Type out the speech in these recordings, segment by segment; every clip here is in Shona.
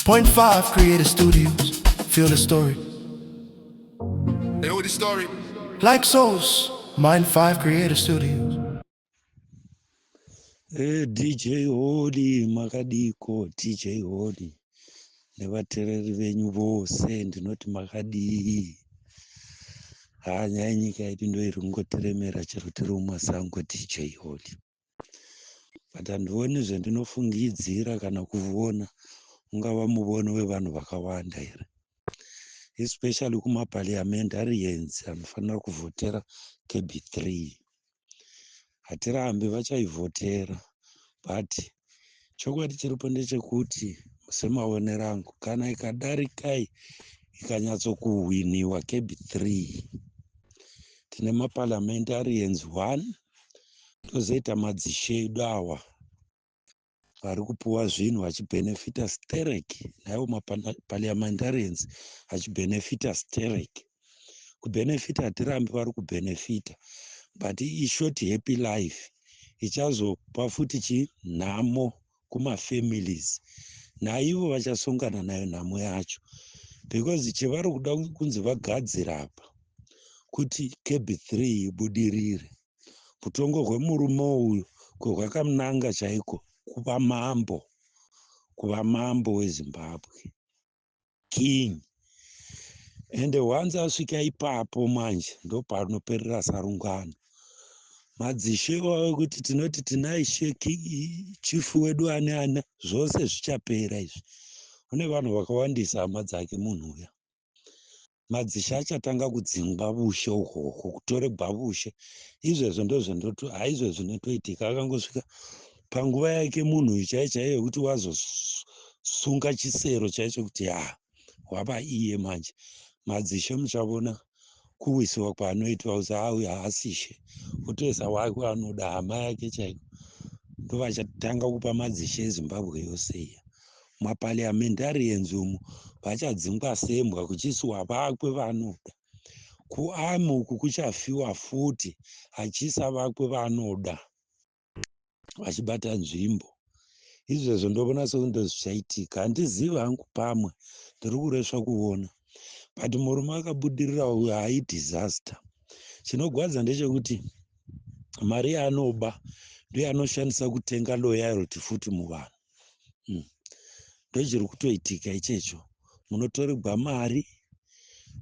Point five Creative Studios. Feel the story. They know the story. Like souls, Mind 5 Creative Studios. Hey, DJ Holy, makadiko DJ Holy nevateereri venyu vose, ndinoti makadii? Ha, nyaya yenyika yedu ndo iri kungotiremera chero tiri mumasango, DJ Holy, but handioni zvendinofungidzira kana kuona ungava muvono wevanhu vakawanda here, especially kumaparliamentarians anofanira kuvhotera CAB 3. Hatirambi, vachaivhotera, but chokwadi chiripo ndechekuti, semaonero angu, kana ikadarikai, ikanyatsokuhwiniwa CAB 3, tine maparliamentarians 1, tozoita madzishe edu awa vari kupuwa zvinhu vachibhenefita sterek, naivo maparliamentarians achibhenefita sterek. Kubhenefita hatirambi, vari kubhenefita, but ishort happy life ichazopa futi chinhamo kumafamilies, naivo vachasongana nayo nhamo yacho, because chevari kuda kunzi vagadzira apa kuti CAB 3 ibudirire, utongo hwemurume uyu kwehwakananga chaiko kuva mambo, kuva mambo weZimbabwe, king. Ende once asvika ipapo manje, ndopanoperera sarungano. Madzishe iwayo kuti tinoti tinaishe chief wedu ane ana, zvose zvichapera izvi. Kune vanhu vakawandisa hama dzake munhu uya. Madzishe achatanga kudzingwa vushe uhwohwo, kutoregwa vushe. Izvezvo ndozvendoti haizvo zvinotoitika. Akangosvika panguva yake munhu uyu chaiyo chaiyo yekuti wazosunga chisero chaicho kuti ha, wava iye manje, madzishe muchavona kuwisiwa kwaanoitwa kuzi auyu haasi ishe, otoisa wake anoda, hama yake chaiko. Ndovachatanga kupa madzishe eZimbabwe yose iya. Maparliamentarians umu vachadzingwa sembwa, kuchiiswa vakwe vanoda. Kuarmy uku kuchafiwa futi, achiisa vakwe vanoda vachibata nzvimbo. Izvezvo ndoona sekuti ndozvichaitika. Handizivi hangu, pamwe ndiri kuresva kuona, but murume akabudirira uyu haidisaster. Chinogwadza ndechekuti mari yaanoba ndoyaanoshandisa kutenga loyalty futi muvanhu. Ndochiri kutoitika ichecho. Munotorerwa mari,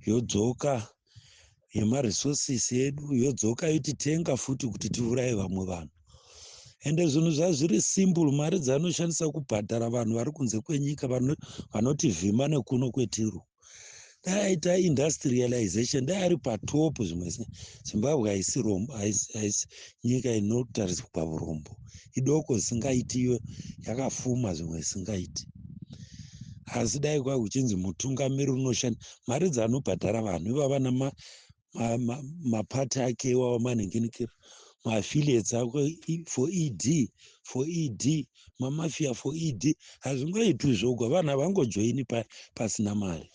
yodzoka yemaresources edu, yodzoka yotitenga futi kuti tiuraye vamwe vanhu. Ende zvinhu zvazviri simple. Mari dzaanoshandisa kubhadhara vanhu vari kunze kwenyika vanotivhima nekuno kwetiri, dai aita industrialization, dai ari patop zvimwe. Zimbabwe haisi haisi nyika inotariswa urombo, idoko zvisingaitiyo, yakafuma zvimwe zvisingaiti. Asi dai kwa kuchinzi mutungamiri unoshanda mari dzaanobhadhara vanhu ivava namapati ake iwawa, manhinginikira maaffiliates ako for ED, for ED, mamafia for ED, hazvingoitwi zvoga. Vanhu havangojoini pasina mari.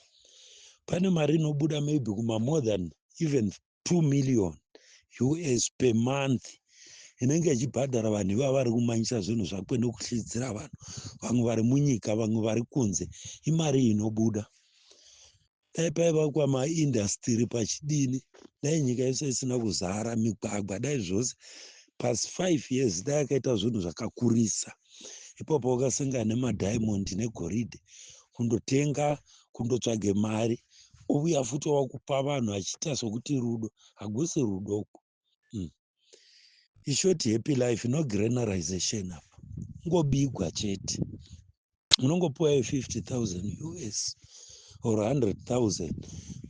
Pane mari inobuda maybe kuma more than even 2 million US per month inenge ichibhadhara vanhu ivava vari kumanyisa zvinhu zvakwe nekuhlidzira vanhu, vamwe vari munyika, vamwe vari kunze. Imari inobuda. Dai paivakwa maindastiri pachidini, dai nyika yose isina kuzara migwagwa, dai zvose pasi 5 years dai akaita zvinhu zvakakurisa ipapo, wakasangana nemadiamond negoridhe, kundotenga, kundotsvage mari, ouya futi wakupa vanhu achiita sokuti rudo. Hagusi rudo. Ishort happy life, no granarization apa, ngobigwa chete. Unongopiwa 50,000 US or 100,000,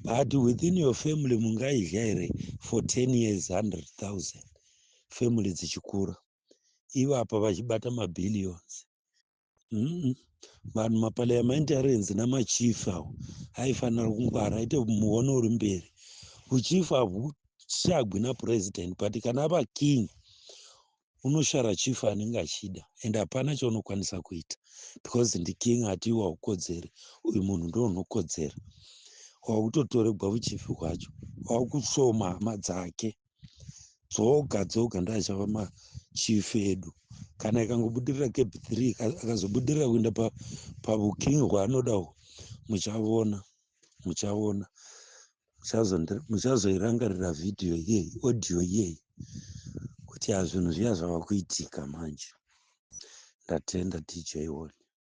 but within your family mungaidya here for 10 years 100,000, family dzichikura, ivapa vachibata mabillions? Vanhu maparliamentarians namachief awo aifanira kungwara, aite muono uri mberi. Uchief hahuchagwi napresident, but kana ava king, unoshara chief anenge achida, and hapana chaunokwanisa kuita because ndiking. Hatiwa haukodzeri, uyu munhu ndo unokodzera, wakutotoregwa uchief hwacho, wakusoma hama dzake. Dzoga dzoga ndoachava machief edu. Kana ikangobudirira CAB 3, akazobudirira kuenda pavuking hwaanoda uhu, muchavona, muchavona, muchazoirangarira vhidhiyo iyeyi, audio iyeyi, kuti hazvinhu zviya zvava kuitika manje. Ndatenda, DJ Wally.